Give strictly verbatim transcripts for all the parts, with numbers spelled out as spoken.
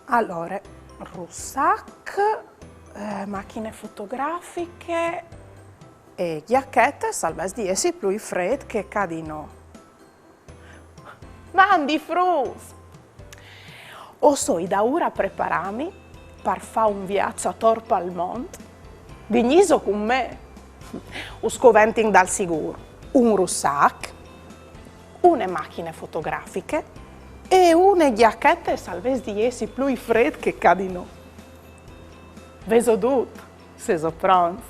Alore, rusac, eh, machine fotografiche e gjachete, al vês di jessi plui frêt che ca di nô. Mandi fruts! O soi daûr a preparâmi par fâ un viaç ator pal mont. Vignîso cun me? Us coventin dal sigûr un rusac, une machine fotografiche e une gjachete, al vês di jessi plui frêt che ca di nô. Vêso dut? Sêso pronts?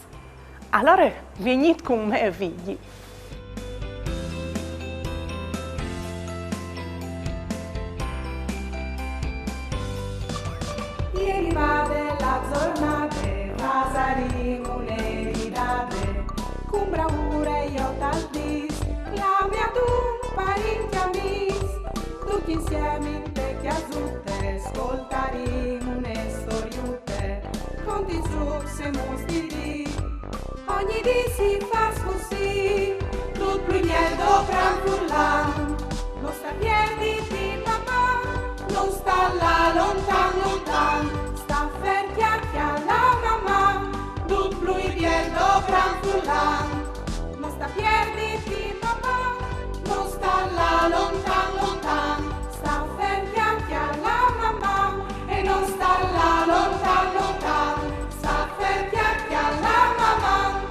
Alore vignît cun me e viodi. E je rivade la zornade, fasarìn une ridade, cun braure jo tal dîs, clamìn adun parint e amîs, ducj insiemi inte cjasute, scoltarìn une storiute, contìn zûcs e muts di dì. Ogni dì si fâs cussì, dut plui biel dopran furlan. No sta pierditi, Maman, no sta lâ lontan, lontan, sta fer, cjache la Maman, dut plui biel dopran furlan. No sta pierditi, Maman, no sta lâ lontan, lontan, sta fer, cjache la Maman, e no sta lâ lontan, lontan, sta fer, cjache la Maman.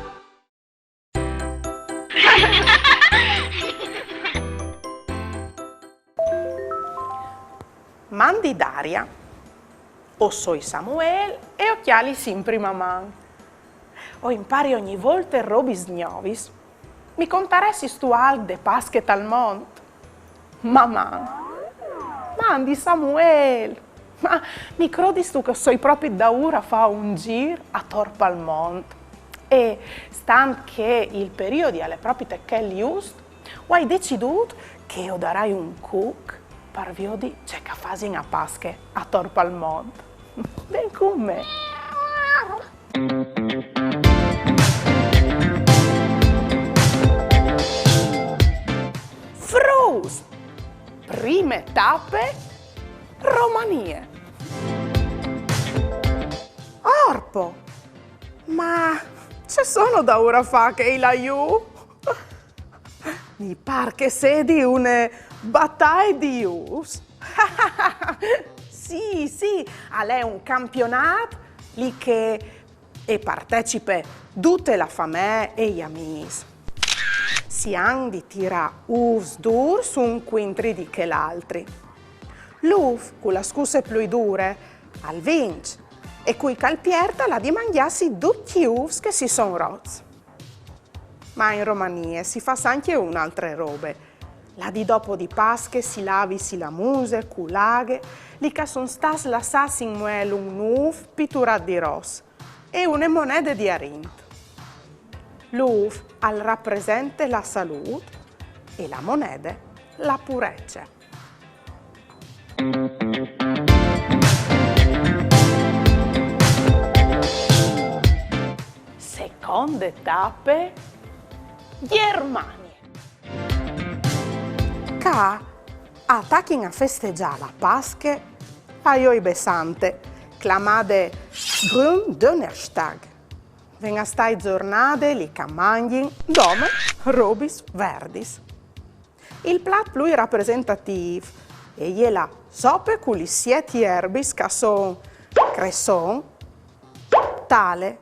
Mandi Daria. O soi Samuel e o cjali simpri Maman. O impari ogni volte robis gnovis. Mi contaressistu alc de Pasche tal mont? Maman. Mandi Samuel. Ma mi crodistu che o soi propit daûr a fâ un zîr ator pal mont? E stant che il periodi al è propit chel just, o ai decidût che o darai un cuc par viodi ce che a fasin a Pasche ator pal mont. Ven cun me! Fruts! Prime tape, Romanie. Orpo! Ma ce sono daûr a fâ chei là jù? Mi pâr che a sedi une bataie di ûfs. Sì, sì, al è un campionât li che e partecipe dute la famee e i amîs. Si àn di tirâ ûfs dûrs un cuintri di chel altri. L'ûf cu la scusse plui dure al vinç e cui che al piert al à di mangjâsi ducj i ûfs che si son rots. Ma in Romanie si fâs ancje une altre robe. La dì dopo di Pasche si lavisi la muse cu la aghe, li che a son stâts lassâts in muel un ûf piturât di ros e une monede di arint. L'ûf al rapresente la salût e la monede la purece. Seconde tape, Gjermanie. Ca a tachin a festegjâ la Pasche a Joibe Sante, clamade Gründonnerstag. Ven a stâi zornade li che a mangjin dome robis verdis. Il plat plui rapresentatîf e je la sope cu lis siet jerbis che a son cresson, tale,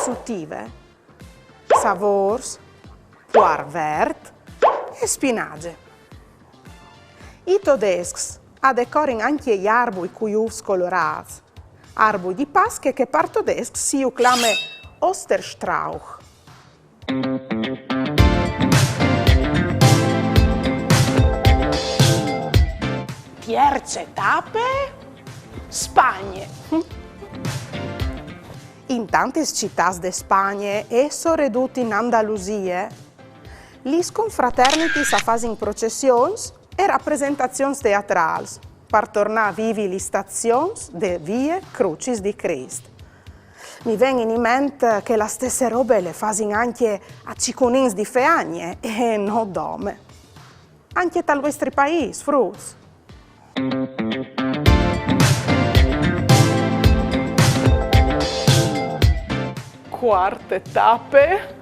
sutive, savôrs, puar vert e spinage. I todescs a decorin ancje i arbui cui ûfs colorâts, arbui di Pasche che par todesc si ju clame Osterstrauch. Tierce tape, Spagne. In tantis citâts de Spagne e soredut in Andalusie, lis confraternitis a fasin processions e rapresentazions teatrâls par tornâ a vivi lis stazions de vie Crucis di Crist. Mi ven in ment che la stesse robe le fasin ancje a cicunins di Feagne e no dome. Ancje tal vuestri paîs, fruts? Cuarte tape,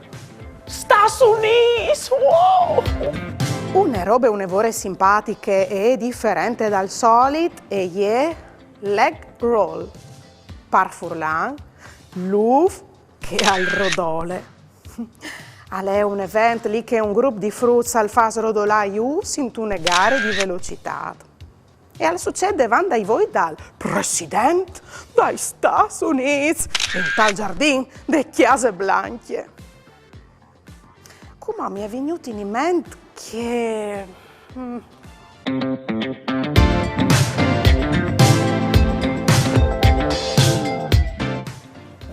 Stâts Unîts! Wow! Une robe une vore simpatiche e diferente dal solit e je l'egg roll. Par furlan, l'ûf che al rodole. Al è un event li che un grup di fruts al fâs rodolâ i ûfs intune gare di velocitât. E al sucêt devant dai voi dal president dai Stâts Unîts, intal zardin de Cjase Blancje. Cumò mi è vignût in ment che... mm.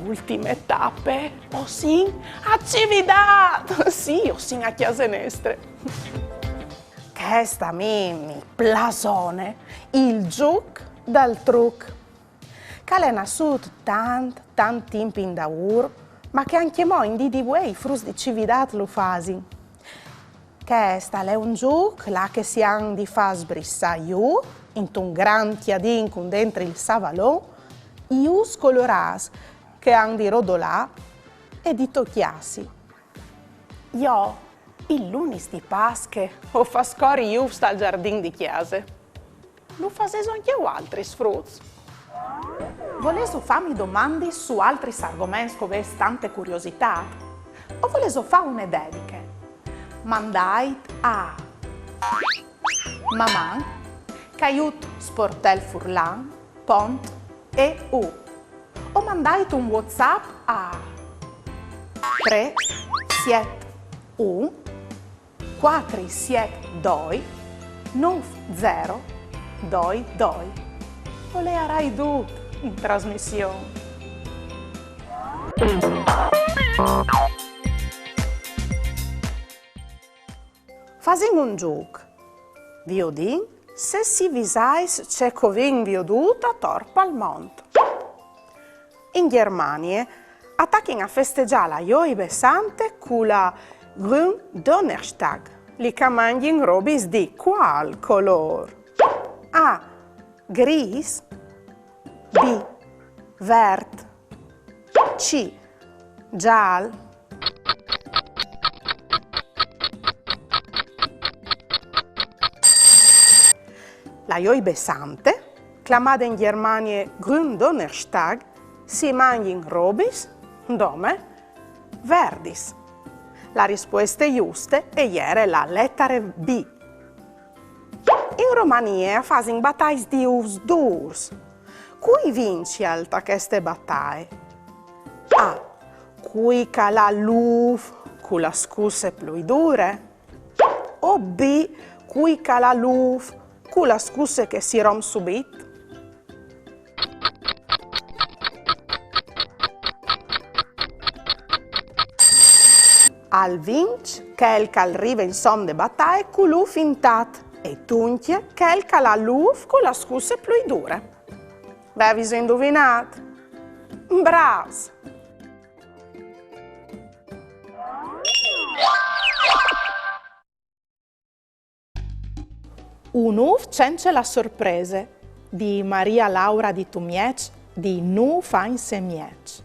Ultime tape, o sin a Cividât! Sì, o sin a cjase nestre. Chest a mi mi plasone, il zûc dal truc, che al è nassût tant, tant timp indaûr, ma che ancjemò in dì di vuê i fruts di Cividât lu fasin. Chest al è un zûc là che si àn di fâ sbrissâ jù, intun grant cjadin cun dentri il savalon, i ûfs colorâts che àn di rodolâ e di tocjâsi. Jo, i lunis di Pasche, o fâs cori i ûfs tal zardin di cjase. Lu fasêso ancje vualtris, fruts? Volêso fâmi domandis su altris argoments che o vês tante curiositât? O volêso fâ une dediche? Mandait a maman caiut sportelfurlan pont eu o mandait un WhatsApp a trê siet un cuatri siet doi nûf zero doi doi. O leiarai dut in trasmission. Fasìn un zûc. Viodìn se si visais ce che o vin viodût ator pal mont. In Gjermanie a tachin a festegjâ la Joibe Sante cu la Gründonnerstag, li che a mangjin robis di cuâl colôr? A, grîs. B, vert. C, zâl. La Joibe Sante, clamade in Gjermanie Gründonnerstag, si mangjin robis dome verdis. La rispueste juste e jere la letare B. In Romanie a fasin batais di ûfs dûrs. Cui vincial ta cheste bataie? A, cui che al à l'ûf cu la scusse plui dure? O B, cui che al à l'ûf cu la scusse che si romp subit? Al vinç chel che al rive insom de bataie cu l'ûf intât e duncje chel che al à l'ûf cu la scusse plui dure. Vêso induvinât? Brâfs! Un ûf cence la sorprese, di Maria Laura di Tumieç, di nûf agns e mieç.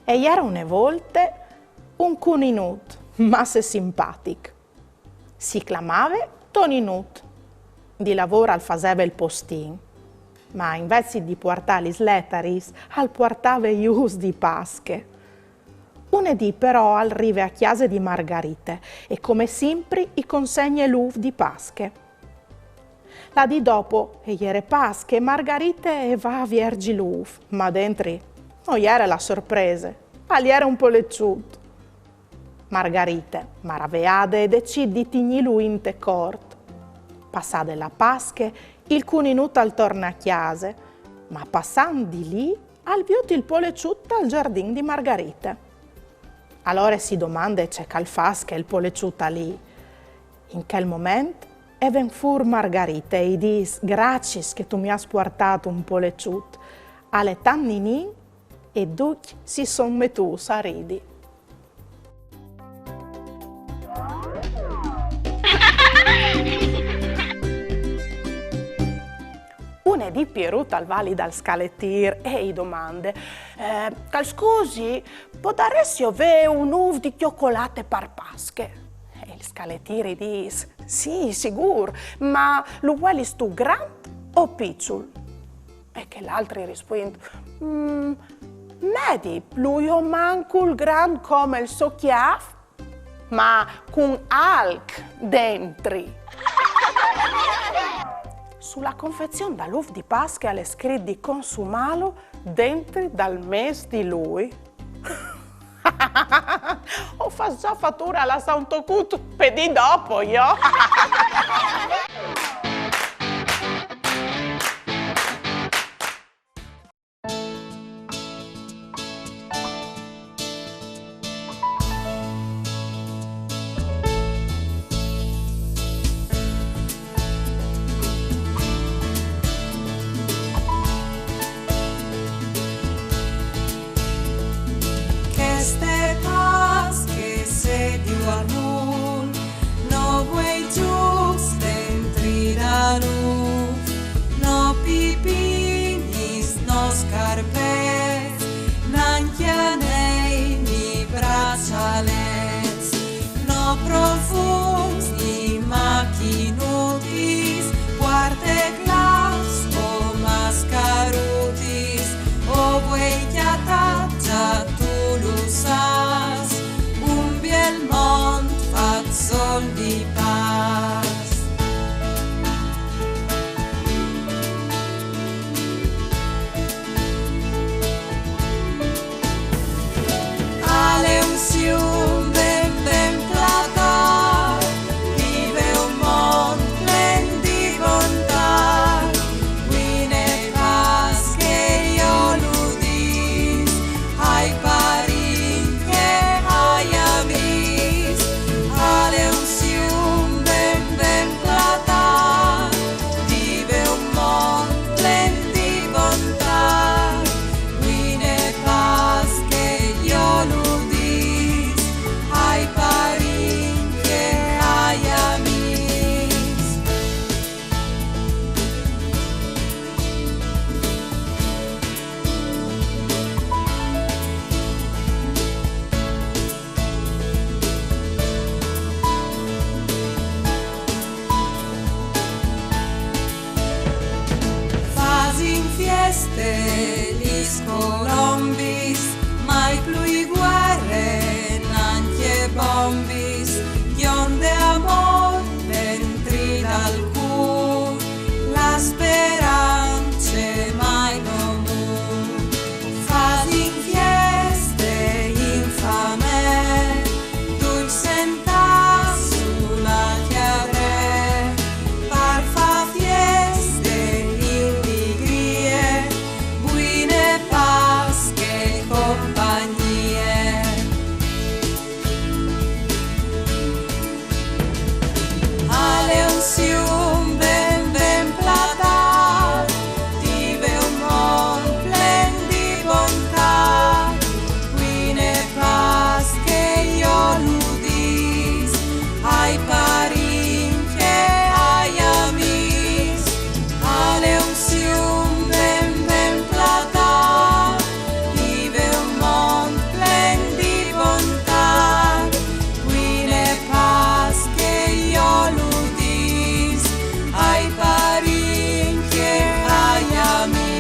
E jere une volte un cuninut masse simpatic. Si clamave Toninut. Di lavôr al faseve il postin, ma invezit di puartâ lis letaris, al puartave i ûfs di Pasche. Une dì però al rive a cjase di Margarite e, come simpri, i consegne l'ûf di Pasche. La dì dopo e jere Pasche e Margarite e va a vierzi l'ûf, ma dentri no jere la sorprese, al jere un poleçut. Margarite, maraveade, e decît di tignîlu inte cort. Passade la Pasche, il cuninut al torne a cjase, ma passant di li al viôt il poleçut tal zardin di Margarite. Alore si domande ce che al fâs chel poleçut alì. In chel moment e ven fûr Margarite e i dîs: «Graciis che tu mi âs puartât un poleçut. Al è tant ninin». E ducj si son metûts a ridi. Une Di Pierut al va li dal scaletîr e i domande: eh, che al scusi, podaressio vê un ûf di cjocolate par Pasche? E il scaletîr i dîs: sì, sigûr, ma lu vuelistu grant o piçul? E chel altri i rispuint: mm, medi, plui o mancul grant come il so cjâf, ma cun alc dentri. Su la confezion dal ûf di Pasche al è scrit di consumâlu dentri dal mês di Lui. O fâs za fature a lassâ un tocut pe dì dopo, jo. Cheste Pasche sedi al mont, no vuei zûcs dentri dal ûf, no pipinis, no scarpets, nancje anei ni braçalets, no profums ni machinutis, puarte claps o mascarutis, o vuei cjatâ, za tu lu sâs, un biel mont fat sôl di pâs. Al è un sium ben, ben platât, di vê un mont plen di bontât, Buine Pasche jo lu dîs, ai parincj e ai amîs, al è un sium ben, ben platât, di vê un mont plen di bontât, Buine Pasche jo lu dîs, ai parincj e ai amîs. Fasin fieste lis colombis, mai plui guere, nancje bombis, gjonde amôr dentri dal cûr, la sperance mai no mûr. Fasin fieste in famee, ducj sentâts su la cjadree, par fâ fieste in ligrie, Buine Pasche e compagnie. Al è un sium ben, ben platât, di vê un mont plen di bontât, Buine Pasche jo lu dîs, ai parincj e ai amîs, al è un sium ben, ben platât, di vê un mont plen di bontât, Buine Pasche jo lu dîs, ai parincj e ai amîs.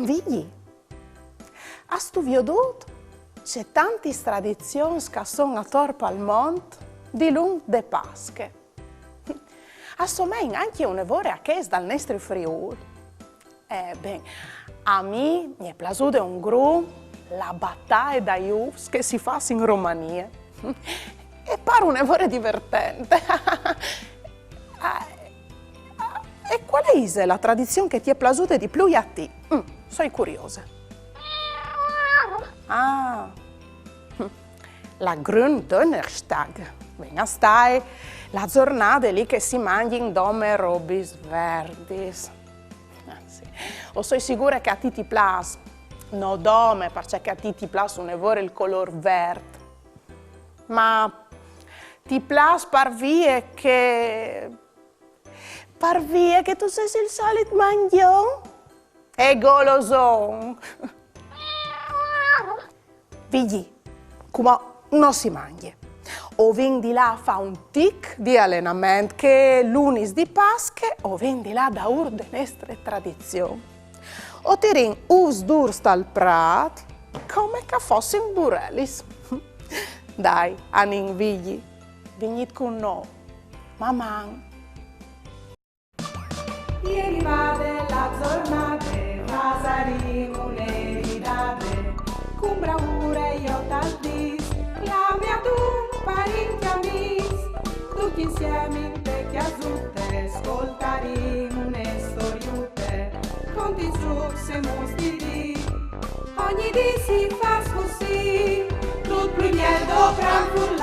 Vigji, âstu viodût ce tantis tradizions che a son ator pal mont dilunc de Pasche? A somein ancje une vore a chês dal nestri Friûl. Eh, ben, a mi mi è plasude un grum la bataie dai ûfs che si fâs in Romanie. E par une vore divertente. Ah, ah, e cuale ise la tradizion che ti è plasude di plui a ti? Mm, soi curiose. Ah, la Gründonnerstag. Ven a stâi la zornade li che si mangjin dome robis verdis. Ah, sì. O soi sigure che a ti ti plâs, no dome parcè che a ti ti plâs une vore il colôr vert, ma ti plâs par vie che, par vie che tu sês il solit mangjon e goloson. Vigji, cumò no si mangje. O vin di lâ a fâ un tic di alenament che lunis di Pasche o vin di lâ daûr de nestre tradizion. O tirìn ûfs dûrs tal prât, come che a fossin burelis. Dai, anìn, Vigji, vignît cun nô. Maman! E rivade la zornade, fasarìn une ridade, cun braure jo tal dîs, clame adun parint e amîs, ducj insiemi inte cjasute, scoltarìn une storiute, conti zûcs e mûts di dì. Ogni dì si fâs cussì, dut plui biel do Frankfurt